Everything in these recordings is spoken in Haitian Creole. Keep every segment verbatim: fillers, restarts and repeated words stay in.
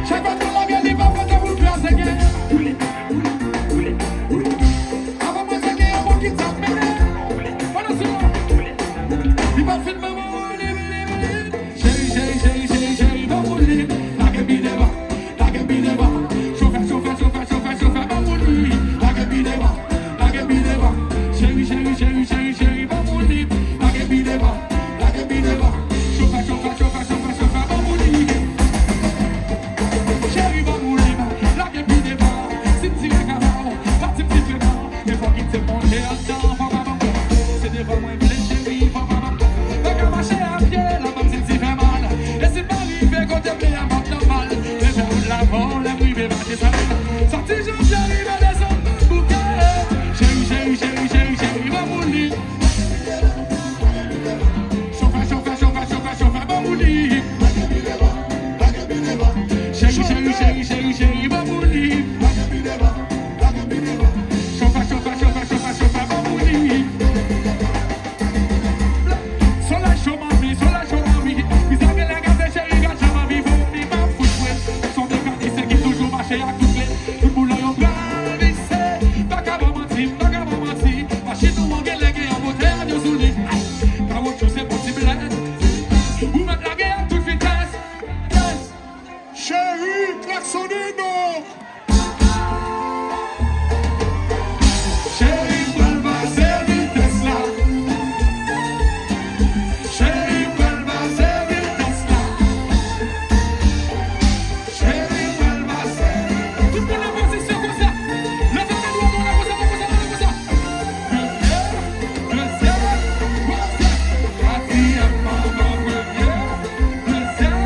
Chak fwa nou lage li pa fè tankou kraze gen. Avan mwen se gen yon moun ki t ap mennen. Pandan se tan, li pa fin manman. Cheri, cheri, cheri, cheri, cheri, ban m wouli. Lage pi devan, lage pi devan. Chofè, chofè, chofè, chofè, chofè, ban m wouli. Lage pi devan, lage pi devan. Cheri, cheri, cheri, cheri, cheri, ban m wouli. Lage pi devan, lage pi devan. Chofè, chofè, chofè, chofè, chofè, ban m wouli. Cheri, ban m wouli. Lage pi devan. Si m tire kaba w, pa di m dife nan. Men fò kite monte anndan, fò pa ban m kò. Se devan mwen vle cheri, fò pa ban m kò. Pa ka mache a pye, la manzil ti fè mal. E si m pa rive kote m ye a, m ap nan mal. Leve wout la, fò lè m rive mache sa. Sòti Janvye rive Desanm, bouke. Cheri, cheri, cheri, cheri, cheri, ban m wouli. Chofè, chofè, chofè, chofè, chofè, ban m wouli. Cheri, cheri, cheri, cheri, cheri, ban m wouli. Chofè, chofè, chofè, chofè, chofè, ban m wouli. Solèy cho, manmi, solèy cho, manmi. Bizè gen lè gate cheri, gad jan manmi vomi, m ap fout jwe. Son mekanisyen ki toujou mache ak tout kle. Tout boulon yo pral vise. Pa ka ban manti, pa ka ban manti. Machin nou an gen lè gen yon motè avyon sou li. Ay, kawotchou se bon ti blèz. Ou mèt lage ak tout vitès. Cheri, klaksone non. Cheri, m pral pase vitès la. Cheri, m pral pase vitès la. Cheri, m pral pase. Tout moun an pozisyon konsa. Leve men dwat ou la konsa, la konsa, la konsa. Premye, dezyèm, twazyèm, katriyèm manman. Premye, dezyèm,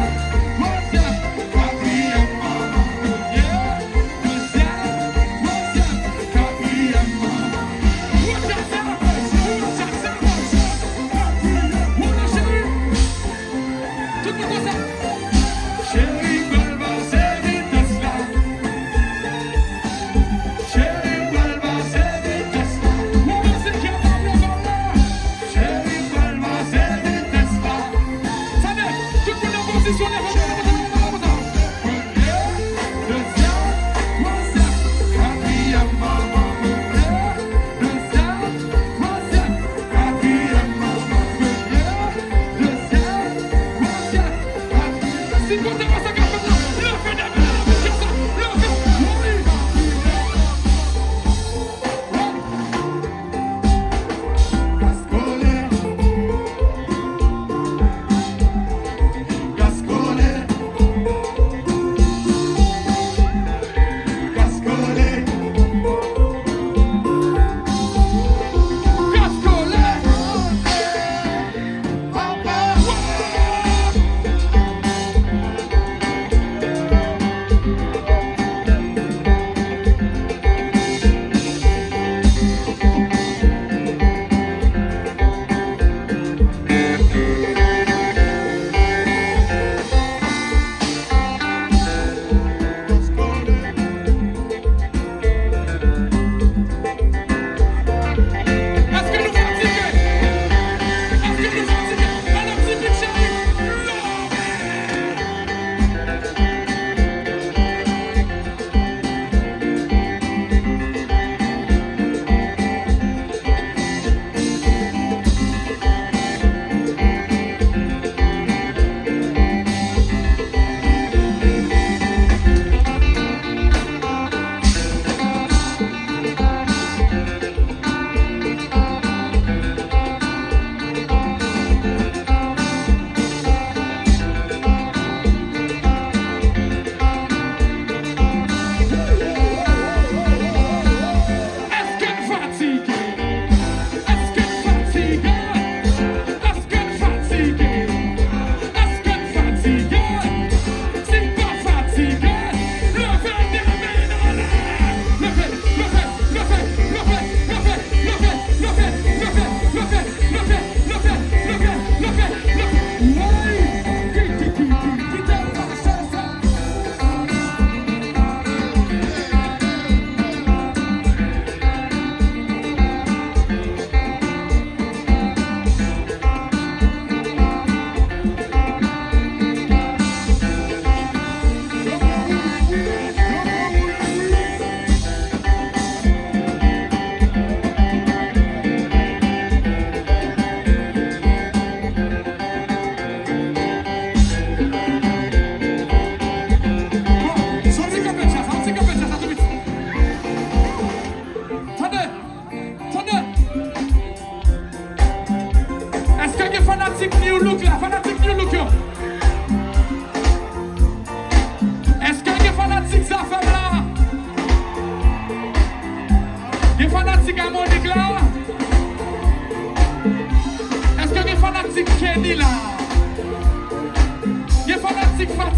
twazyèm, katriyèm manman. Premye, dezyèm, twazyèm, katriyèm manman. Wout sa, wout sa, katriyèm manman, cheri. Tout moun konsa. Cheri, m pral pase vitès la. Cheri, m pral pase vitès la. Ou panse ke m ap leve la? Cheri, m pral pase vitès la. Tande, tout moun an pozisyon, leve men, leve men, leve men, leve men. Premye, dezyèm, twazyèm, katriyèm manman. Premye, dezyèm, twazyèm, katriyèm manman. Premye, dezyèm, twazyèm, katriyèm. Si kote pa sa ka fèt la, leve men, leve men, leve men, leve men. Wi. Wi. Gaskole. Gaskole,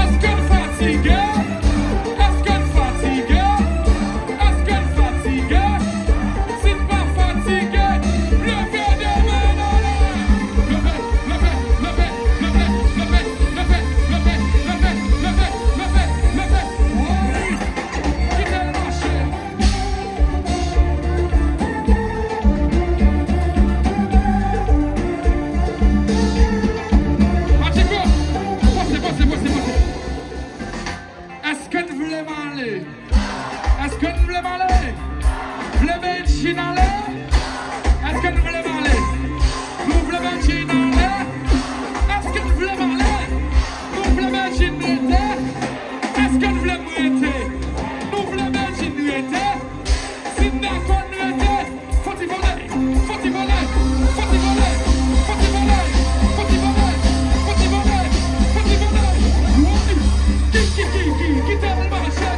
Èske n fatige? Èske n fatige? Èske n fatige? Si n pa fatige, leve de men n anlè. Leve, leve, leve. Wi! Kite l mache. Patiko, pase, pase, pase, pase. Èske n vle m ale? Èske n vle m ale? Vle Medjine ale? Èske n vle m ale? Nou vle Medjine ale? Èske n vle m ale? Nou vle Medjine rete? Èske n vle m rete? Nou vle Medjine rete? Si n dakò n rete, fò ti vole, fò ti vole, fò ti vole, fò ti vole, fò ti vole, fò ti vole, fò ti vole. Wi, ki, ki, ki, ki, kite l mache.